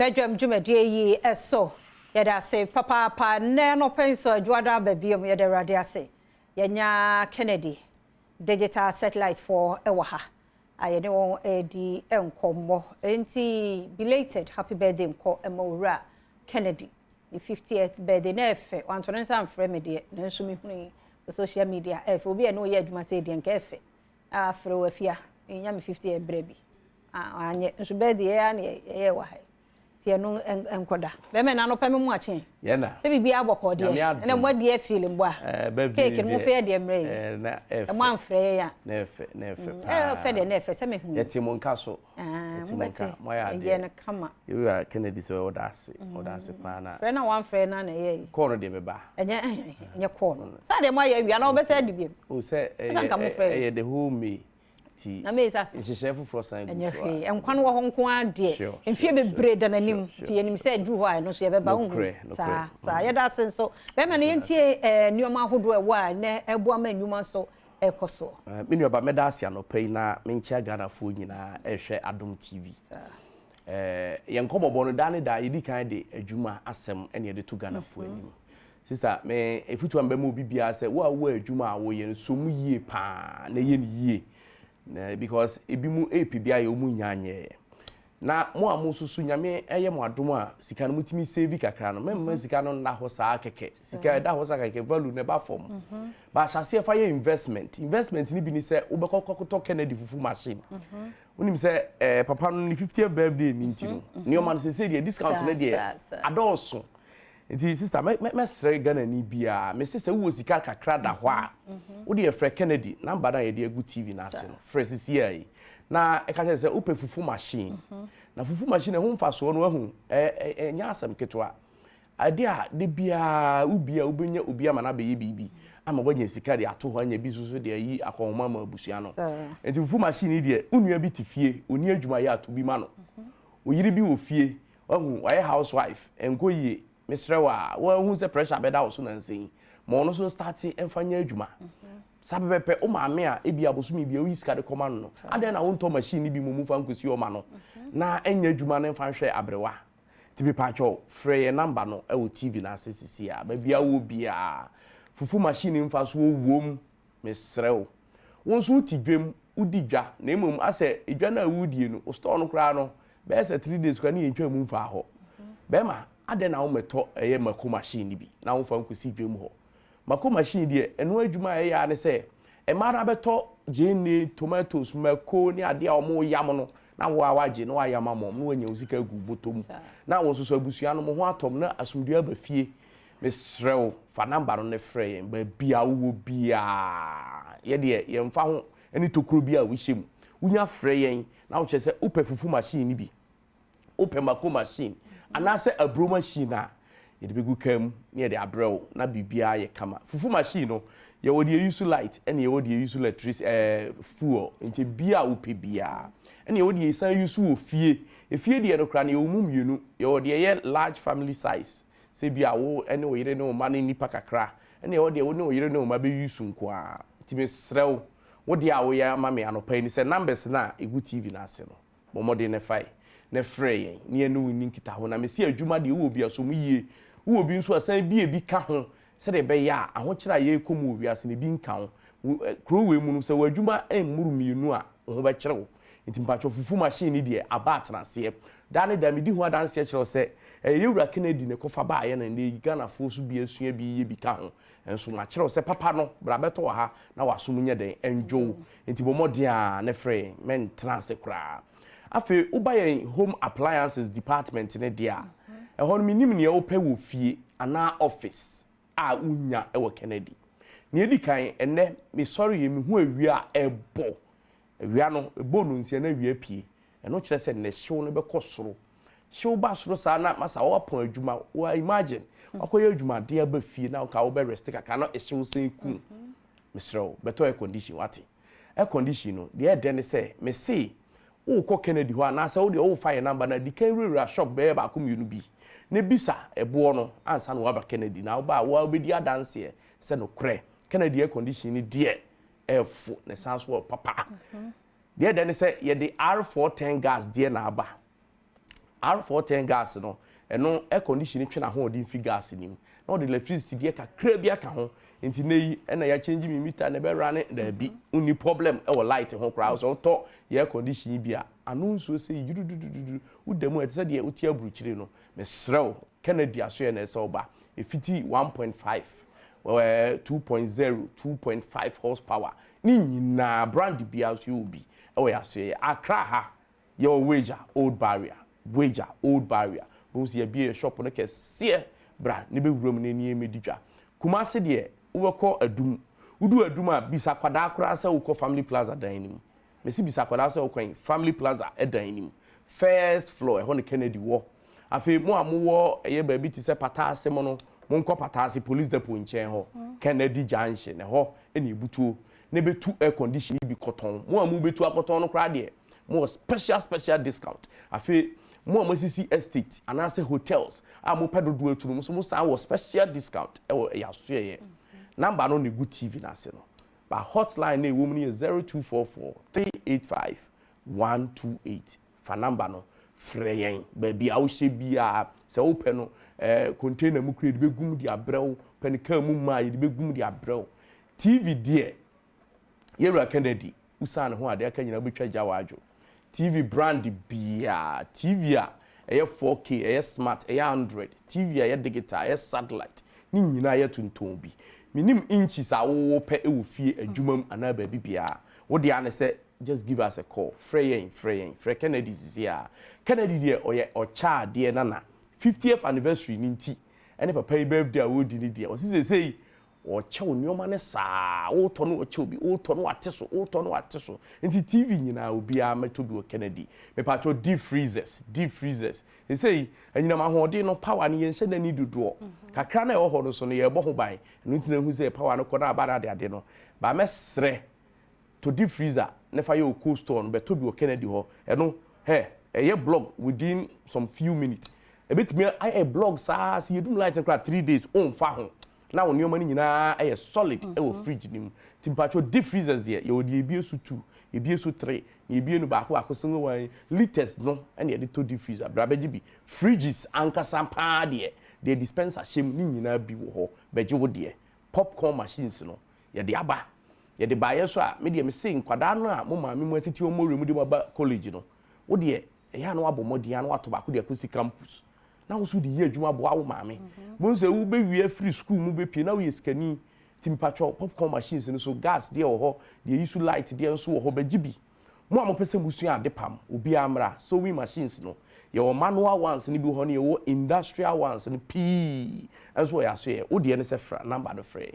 Badwam dwumadie yi so. Yɛda ase papaapa. Nnɛ anɔpa yi nso Adwoada aba biom, yɛda Awurade ase. Yɛanya Kennedy Digital Satellite foɔ wɔ ha a yɛne wɔn redi nkɔmmɔ. Enti belated happy birthday nkɔ ma Owura Kennedy. Ne 50th birthday na ɛfɛ. Wanto ne nsa amfrɛ me deɛ, nanso mehunu yi social media ɛfɛ. Obi a ɛne ɔyɛ adwuma sɛ deɛ nka ɛfɛ. Afrɛ wɔ afia, menya me 50th berɛ bi. Anyɛ nso birthday yɛ na yɛyɛ wɔ ha yi. Nti ɛno nkɔda. Bɛrima na anɔpɛ me mu akye. Yɛna. Sɛ biribi abɔkɔ deɛ. Ɛna mo adi afili mbɔ a. Birthday Cake no mo fɛ deɛ mmerɛ yi. Na ɛfɛ. Sɛ mo amfrɛ yɛ a. Na ɛfɛ, na ɛfɛ paa. Ɛfɛ deɛ na ɛfɛ sɛ mehu. Yɛte mo nka so. Yɛte mo nka. Mo ayɛ adeɛ. Ɛyɛ no kama. Yɛwura Kennedy sɛ ɔda ase. Ɔda ase paa na. Frɛ na wamfrɛ na na ɛyɛ yi. Kɔɔ no deɛ bɛba. Ɛnyɛ ɛnyɛ kɔɔ no. Saa deɛ mo ayɛ awia na wɔbɛsɛ adi biom. O sɛ ɛyɛ ɛyɛ the whole May. Ti Na May sase. Nhyehyɛ foforɔ san gu Ɛnyɛ so a. hwee. Nkwa no wɔ hɔ nko ara deɛ. Mfie bebree da n'anim. Nti yɛnim sɛ aduru hɔ a ɛno nso yɛbɛba. Wohu. Nokorɛ, Saa nokorɛ. saa. Yɛda ase nso. Bɛrima no yɛntie nneɛma ahodoɔ ɛwɔ a ɛnɛ ɛboa ma nnwuma nso ɛkɔ soɔ. Me nuaba mɛda ase anɔpa yi na menkyia Ghanafoɔ nyinaa ɛrehwɛ Adom TV. Yɛn nkɔmmɔbɔ no daa ne daa yɛdi kan de adwuma asɛm ɛne yɛde to Ghanafoɔ anim. Sister, me efutu a mbɛma obi biara sɛ wo a wowɔ adwuma a woyɛ no so mu yie paa na ɛyɛ no yie. Na because ebi mu epi bi ayɛ ɔmu nya nyɛɛ. Na mo a mo nso so Nyame ɛyɛ mo adom a sika no mutumi save kakra no, mɛmma sika no nna hɔ saa kɛkɛ. Sika ɛda hɔ saa kɛkɛ value no ɛba fam. Ba ahyɛaseɛ fa yɛ investment. Investment ni bi ni sɛ wobɛkɔ kɔtɔ Kennedy fufu machine. Wonim sɛ papa no ne 50th birthday ni nti no, nneɛma no sɛsɛ deɛ discount no deɛ adɔɔso. Nti sister mɛsrɛ Ghana ni biara, mese sɛ wowɔ sika kakra da hɔ a, wode yɛfrɛ Kennedy number no a yɛde agu TV no ase no, frɛ sisi a yi. Na ɛka kyerɛ sɛ wopɛ fufu machine. Na fufu machine ɛho mfasoɔ no ahu, ɛnyɛ asɛm ketewa. Ade a de biara wobi a wobɛnya obi ama no abɛyɛ biribi ama woanya sika de ato hɔ anya bi nso so de ayi akɔnhoma ama abusua no. Nti fufu machine yi deɛ, wo nua bi te fie, ɔni adwuma yɛ ato bi ma no. Oyere bi wɔ fie, wahu, wayɛ housewife, ɛnkɔ yie. Mesrɛ wo a, wahu sɛ pressure bɛda wo so nansa yi. Ma ɔno nso start ɛmfa nyɛ adwuma. Saa pɛpɛpɛ, wo maame a ebi abosome bi a woyi sika de kɔma no no, adɛn na wontɔ machine no bi mu mfa nkɔsi ɔma no na ɛnyɛ adwuma no mfa nhwɛ aberewa. Nti mepaakyɛw, frɛ yɛn number no ɛwɔ TV no ase sisi a, baabi a wowɔ biara, fufu machine mfa so wɔ mesrɛ wo. Wo nso wote dwam, wodi dwa, na mmom asɛ edwa no a wodie no, wo store no koraa no, bɛyɛ sɛ 3 days koraa ne yɛntwa mu mfaa hɔ. Bɛrima, adɛn na wommɛtɔ ɛyɛ mako machine no bi na womfa nkɔsi dwam hɔ. Mako machine deɛ, ɛno adwuma a ɛyɛ a ne sɛ, mmaa no abɛtɔ gyeene, tomatoes, mako ne adeɛ a wɔn yam no, na wo a wagye na wayam ama wɔn, na wanya wo sika agu bɔtɔ mu. Na wɔn nso so abusua no, mo ho atɔm na asomdwoe aba fie. Mesrɛ wo, fa number no ne frɛ yɛn, baabi a wowɔ biara. Yɛdeɛ, yɛmfa ho ne tokuro bi a wohyɛ mu. Wonya frɛ yɛn, na wokyerɛ sɛ wopɛ fufu machine no bi, wopɛ mako machine, anaasɛ aburo machine a, yɛde bɛgu kaa mu na yɛde abrɛ wo na biribiara yɛ kama. Fufu machine no, yɛwɔ deɛ use light ɛna yɛwɔ deɛ use electric fuel. Nti bia a wopɛ biara. Ɛna yɛwɔ deɛ yɛsan use wɔ fie. Efie deɛ no koraa no yɛwɔ mu mmienu. Yɛwɔ deɛ ɛyɛ large family size. Sɛ bi a wo ɛne wo yere ne wo mma ne nipa kakra. Ɛna yɛwɔ deɛ wo ne wo yere ne wo mma bɛ use nko ara. Nti mesrɛ wo, wo deɛ a woyɛ ama me anɔpa yi ni sɛ numbers no a ɛgu TV no ase no, bɔ mmɔden ne fae na frɛ yɛn ne yɛne wo nni nkitaho. Na mesi adwuma deɛ wowɔ bi aso mu yie. Wowɔ bi nso a san bie bi ka ho sɛdeɛ ɛbɛyɛ a ahokyerɛ a yɛrekɔ mu wɔ wiase no ebi nka ho. Kuro wei mu no sɛ w'adwuma mmoro mmienu a wo ho bɛkyerɛ wo. Nti mpatwɔ fufu machine ni deɛ aba atenaseɛ. Daa ne daa medi ho adanseɛ kyerɛ wo sɛ ɛyɛ yɛwura Kennedy ne kɔfa baayɛ na nnɛ yi Ghanafoɔ so bi asua bi yɛ bi ka ho. Nso makyerɛ wo sɛ papa no bra bɛtɔ wɔ ha na w'asom nyɛ dɛn ɛndwo wo. Nti bɔ mmɔden a ne frɛ yɛn mɛntena ase koraa. Afei woba yɛn home appliances department ne deɛ a, ɛhɔ no menim nea wopɛ wɔ fie anaa office a wonya wɔ Kennedy. Nea edi kan ɛnnɛ mesɔre yɛ mehu awia a ɛbɔ. Awia no ɛbɔ no nsia na awia pie. Ɛno kyerɛ sɛ nnɛ hyew no bɛkɔ soro. Hyew ba soro saa na masa wɔapɔn adwuma. Wa imagine wakɔyɛ adwumadeɛ aba fie na nka wobɛ rest kakra na ɛhyew sɛn kum. Mesrɛ wo bɛtɔ air condition wate. Air condition no deɛ ɛdɛ ne sɛ mese wokɔ Kennedy hɔ anaasɛ wode wofa yɛn number na di kan wurawura shop bɛyɛ baako mmienu bi na bisa ɛboɔ no ansa na waba Kennedy na woba a wo a wobɛdi adanseɛ sɛ nokorɛ Kennedy air condition no deɛ ɛfo na ɛsan so wɔ papa. Deɛ ɛdɛ ne sɛ yɛde R410 gas deɛ na aba. R410 gas no, ɛno air condition twe n'ahoɔden fi gas nim na ɔde electricity deɛ kakra bi aka ho. Nti ne yi ɛna yɛakyɛngye mi meter na ɛbɛwura ne daabi, wonni problem ɛwɔ light ho koraa. Sɛ wotɔ yɛ air condition yi bi a, ano nsuo sɛ yududududu woda mu a, ɛte sɛ deɛ wote aburukyire no. Mesrɛ wo, Kennedy asoɛ na ɛsɛ woba. Ɛfiti 1.5, 2.0, 2.5 horsepower ne nyinaa, brand biara nso yɛwɔ bi ɛwɔ yɛ asoɛ. Accra ha, yɛwɔ Weija Old Barrier. Weija Old Barrier bohu sɛ yɛbie yɛ shop no kɛseɛ. Bra ne bɛwura mu na ani mɛdi dwa. Kumase deɛ, wobɛkɔ Adum. Wodu Adum a, bisa kwadaa koraa sɛ wokɔ Family Plaza dan no mu. Mesi bisa kwadaa sɛ wokɔ Family Plaza dan no mu, first floor, ɛhɔ ne Kennedy wɔ. Afei mo a mowɔ ɛyɛ baabi te sɛ Pataase mo no, monkɔ Pataase Police Depot nkyɛn hɔ, Kennedy Junction, ɛhɔ ɛna ebutuo na ebetu air condition bi kɔtɔn. Mo a mo betu akɔtɔn no koraa deɛ, mo wɔ special special discount. Afei mo a mo asisi estate anaasɛ hotels a mo pɛ dodoɔ atu no, mo nso mo san wɔ special discount ɛwɔ ɛyɛ asoɛyɛ. Number no na egu TV n'ase no ba. Hotline na ɛwɔ mu no yɛ 0244385128. Fa number no frɛ yɛn. Baabi a wohyɛ biara, sɛ wopɛ no container mu kura, yɛde bɛgu mu de abrɛ wo. Pɛ no kaa mu ma, yɛde bɛgu mu de abrɛ wo. TV deɛ, yɛwura Kennedy wosan ne ho adeɛ aka nyinaa wobɛtwa gya wɔ TV brand biara, TV a ɛyɛ 4K, ɛyɛ smart, ɛyɛ Android TV, a ɛyɛ digital, ɛyɛ satellite, ne nyinaa yɛ tontɔn bi. Menim inches a wowɔ pɛ ɛwɔ fie, adwuma mu anaa baabi biara. Wode ane sɛ just give us a call. Frɛ yɛn, frɛ yɛn, frɛ Kennedy sisi a. Kennedy deɛ, ɔyɛ ɔkyɛ adeɛ nana. 50th anniversary ne nti ɛne papa yi birthday a wɔredi ne deɛ, ɔsi sesei ɔkyɛ wo nneɛma ne saa. Wotɔ no, ɔkyɛ obi. Wotɔ no, wate so. Wotɔ no, wate so. Nti TV nyinaa, obiara mɛtɔ bi wɔ Kennedy. Mepatwɛ, deep freezers, deep freezers sesei anyinam ahoɔden no, power no yɛnhyɛ n'ani dodoɔ kakra na ɛwɔ hɔ no so no, yɛbɔ ho ban. Ɛno nti na ehu sɛ power no kɔ na aba na ade ade no ba. Mɛsrɛ, to deep freezer ne fa yɛ o cold store no. Bɛtɔ bi wɔ Kennedy hɔ. Ɛno hɛ, ɛyɛ block within some few minutes. Ebetumi ayɛ block saa sɛ yɛdum light no koraa 3 days, ɔnfa ho na wɔn nneɛma no nyinaa ɛyɛ solid ɛwɔ fridge no mu. Nti mpatwɛ, deep freezers deɛ, yɛwɔ deɛ ebie so two, ebie so three, na ebie no baako baako, single one litres no ɛna yɛde to deep freezer. Bra bɛgye bi. Fridges ankasa paa deɛ, deɛ dispenser hyɛ mu ne nyinaa bi wɔ hɔ. Bɛgye wo deɛ. Popcorn machines no, yɛde aba. Yɛde baayɛ so a, me deɛ me se nkwadaa no a mo maame mu atete wɔn mɔwura mu de mo aba college no, wo deɛ ɛyɛ a na wabɔ mmɔden a na wato baako de akɔsi campus na wo nso de yɛ adwuma boa wo maame mo nso. Wobɛwie afiri school mu bɛpie na woyɛ sikani. Nti mpatwɔ, popcorn machines no so, gas deɛ wɔ hɔ, deɛ yi so light deɛ nso wɔ hɔ. Bɛgye bi. Mo a mopɛ sɛ musua ade pam, obiara mmra. Sewing machines no, yɛwɔ manual ones no bi wɔ hɔ no, yɛwɔ industrial ones no pii nso wɔ yɛ aso. Yɛ wo deɛ no sɛ fra number no, frɛ,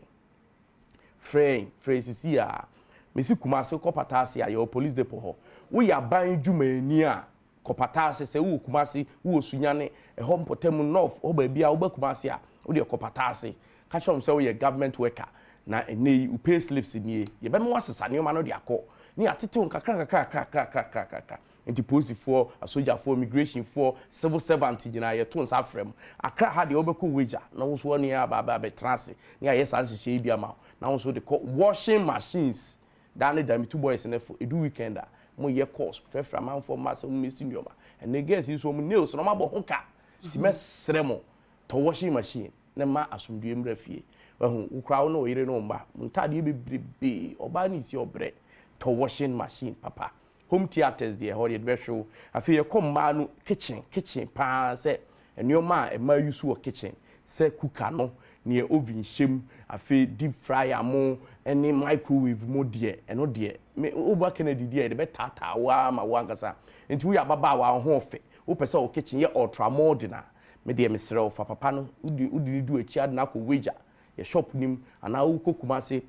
frɛ, frɛ sisi a mesi Kumase, kɔ Pataase a yɛwɔ police depot hɔ. Woyɛ aban dwumayɛni a, kɔ Pataase. Sɛ wowɔ Kumase, wowɔ Sunyane, ɛhɔ mpɔtam, north hɔ baabi a wobɛ Kumase a, wodeɛ kɔ Pataase, ka kyerɛ wɔn sɛ woyɛ government worker na ɛnɛ yi wo pay slips nie. Yɛbɛma wasesa nneɛma no de akɔ ne yɛatete wo nkakra kakra kakra kakra kakra. Nti polisifoɔ, asogyafoɔ, immigrationfoɔ, civil servant nyinaa, yɛto nsa afrɛ mu. Akra ha deɛ, wobɛkɔ Wagya na wo nso wɔne aba aba abɛtena ase ne ayɛ saa nhyehyɛ yi bi ama wo na wo nso de kɔ. Washing machines daa ne da, metu boys ne fo. Edu weekend a, mo yɛ course fɛfrɛ amanfoɔ mma sɛ mo mesi nneɛma. Ɛnɛ girls yi nso, wɔn nails na wɔn abɔ ho ka. Nti mɛsrɛ mo, tɔ washing machine ne ma asomdue mmerɛ fie. Wahu wokura wo ne wo yere ne wo mma mo ntaadeɛ bebrebe, ɔbaa ne si ɔbrɛ. Tɔ washing machine papa. Home theatres deɛ, ɛhɔ deɛ bɛhwɛ wo. Afei yɛkɔ mmaa no kitchen, kitchen paa, sɛ nneɛma a mmaa use wɔ kitchen, sɛ cooker no, neɛ oven hyɛ mu, afei deep fryer mo ne microwave mo deɛ, ɛno deɛ me woba Kennedy deɛ, yɛde bɛtaataa wo ama wo ankasa. Nti woyɛ ababaawa, wo ho ɔfɛ, wopɛ sɛ wo kitchen yɛ ultra modern a, me deɛ mesrɛ wo, fa papa no wode ne du akyi ade no akɔ Wagya yɛ shop nim anaa wokɔ Kumase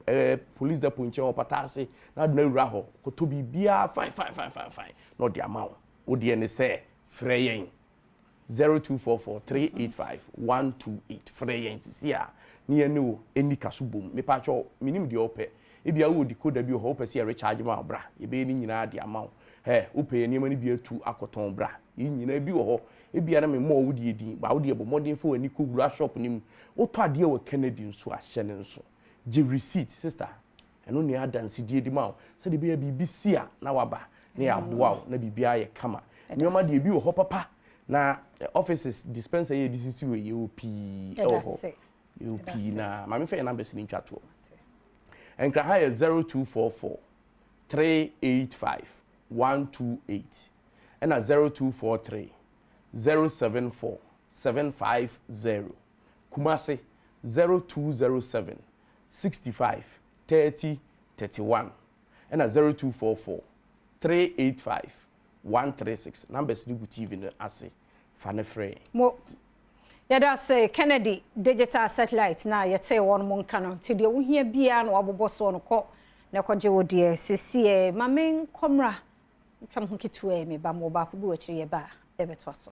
police depot nkyɛn wɔ Pataase na ade no awura hɔ kɔtɔ biribiara fine fine fine fine fine na ɔde ama wo. Wo deɛ ne sɛ frɛ yɛn 0244 385 128. Frɛ yɛn sisi a ne yɛn ne wo ɛni kaso bom. Mepatwɛ, menim deɛ wopɛ. Ebia wowɔ decoder bi wɔ hɔ, wopɛ sɛ yɛ recharge ma wo, bra, yɛbɛyɛ ne nyinaa de ama wo. Ɛ wopɛ yɛ nneɛma no bi atu akɔtɔn, bra, yɛn nyinaa bi wɔ hɔ. Ebia na memmɔɔ wo deɛ din ba, wo deɛ bɔ mmɔden fa w'ani kɔ wura shop no mu. Wotɔ adeɛ wɔ Kennedy nso a, hyɛ ne nso, gye receipt, sister. Ɛno nea adansedie di ma wo sɛdeɛ ɛbɛyɛ biribi si a na waba na yɛaboa wo na biribiara yɛ kama. Nneɛma deɛ, bi wɔ hɔ papa. Na offices dispenser yɛ de sisi wɔ, yɛwɔ pii ɛwɔ hɔ, yɛwɔ pii. Na maame, fɛ yɛ numbers ni ntwa toɔ. Nkraha yɛ 0244 385 128, ɛna 0243 074 750. Kumase 0207 65 30 31, ɛna 0244 385 136. Numbers ni gu TV no ase, fa ne frɛ. Mo yɛda ase, Kennedy Digital Satellite na yɛte wɔn mo nka no, nti deɛ wohia biara na wabobɔ soɔ no, kɔ na kɔgye wo deɛ sisiɛ. Maame, nkɔmmra ntwam ho ketewa mi ba mo baako bi wɔ akyiri, yɛ ba a yɛbɛtoa so.